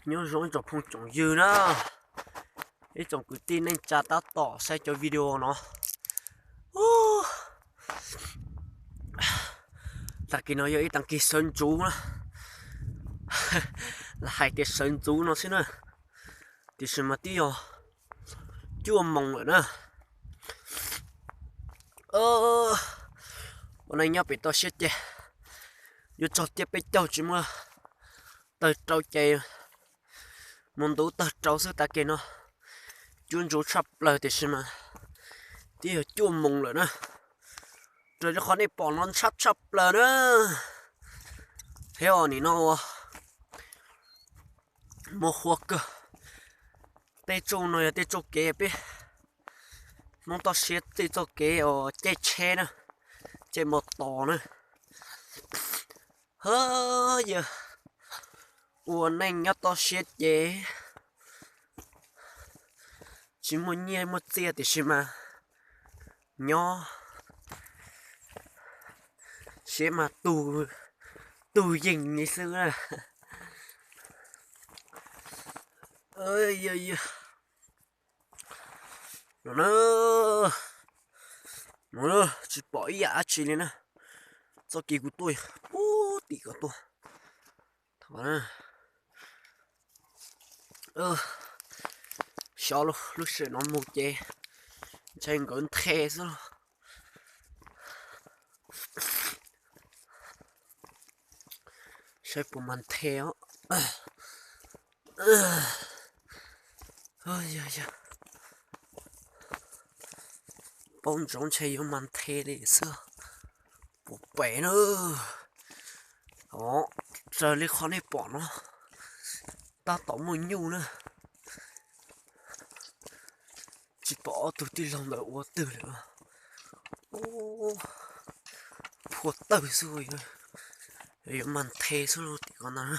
Nyob zoo ib tsoom phooj tsoom ywg na, ib tsoom kwv tij neej tsa tab tom saib cov video no. Tag kis no yog ib tag kis sawv ntxuv na, lam hais tias sawv ntxuv no xwb na, tiam sis mas twb yog cuaj moos lawm na. Ua neej nyob pem toj siab ces yuav txog tiaj peb caug tsis muaj tawg rau ces mus ntuv tawg rau xwb. Tag kis no cuab ntsuv tshaj plaws tiam sis mas twb yog cuaj moos lawm na. Raws li qhov nej pom no ntshab tshaj plaws na. Thiab os, nim no ua muaj huab kawg. Tej txoj no yog tej txoj kev peb Hmoob toj siab tej txoj kev uas caij tsheb na, caij mos tos na. Hawb, yawg ua neej nyob toj siab ces tsis muaj nyiaj muaj txiaj tiam sis mas nyob siab mas tug yeej li xwb na. No, tsis pom ib yam dab tsi li na. Txoj kev kuv tuaj puag tim ko tuaj. Xyov lub sij hawm no mus ces ntshai nkawd nthe xwb. Saib puas mas nthe os. Paub ntsoov ntshe yuav mas nthe li xwb. Puas pem na. Os, raws li qhov nej pom no tab tom muaj nyuj na. Tsis pom ob tug tij laug ntawd ua twg lawm. Phua tawg xwb, yuav mas nthe xwb tim ko ntag.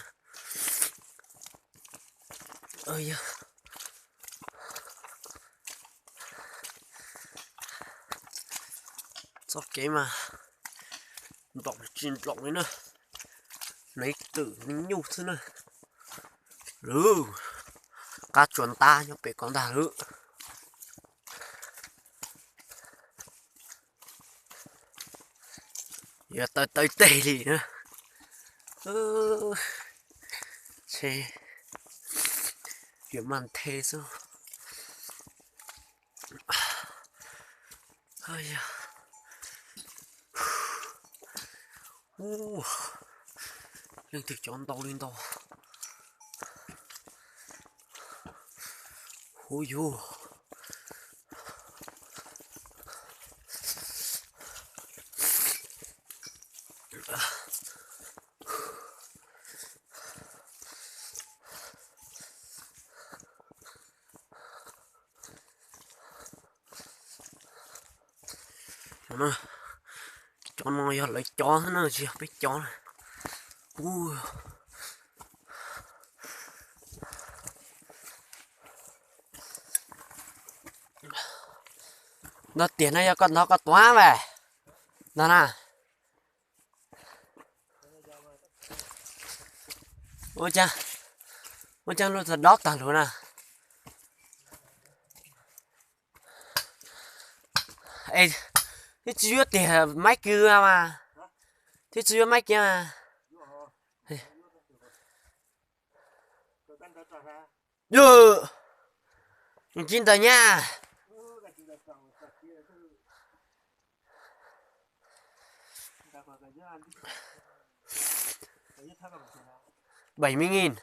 Txoj kev mas nplaum tsis nplaum li na, neev twm neev nyuj xwb na. Lwm, qab tsuas ntab nyob pem ko ntag lwm. Yuav tawv tawv teg li na. Ntshe yuav mas nthe xwb. Leej twg cov ntau li ntau. Huv yug. Cov no yog lawv cov xwb na, tsis yog peb cov na. Ub, ntog tiag no yog koj ntog koj tuav mas ntog na. Ua cas, ua cas luag txog dob tag lug na. Es twb tsis yuav tiag maib kiag mas, twb tsis yuav maib kiag mas. Yus, tsis ntawd nyab. Bảy mươi nghìn.